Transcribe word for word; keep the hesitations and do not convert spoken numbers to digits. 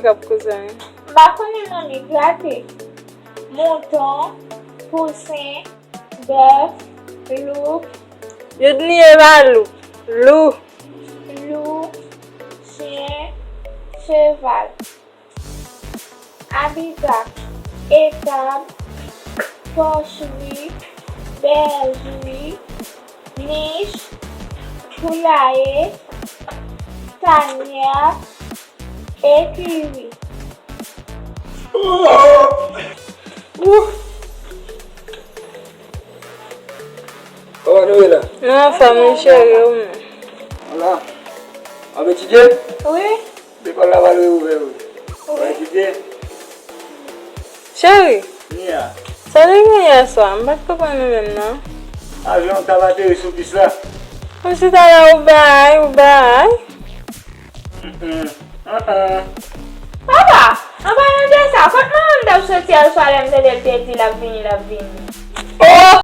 Kòb kouzen. M pa konnen manmi grate. Mouton, pousen, bèf, loup. Yo di e pa loup, lou. Lou, chen, cheval. Abita, etab, pòchri, bèjri, nich, poulaye, tanyè, ekiri. Kòman nou ye la? Nan anfòm wi cheri, ou menm? Ala. W ap etidye? Wi. Lekòl la pral reouvè wi. W ap etidye? Cheri. Nia. Sa te gen yè swa? M pa t konprann ou menm non. Avyon an t ap ateri sou pis la. Kòmsi talè ou bay, ou bay. Papa, an palan de sa, kot manman m t ap soti yè swa lè m tande l te di l ap vini, l ap vini? Oh!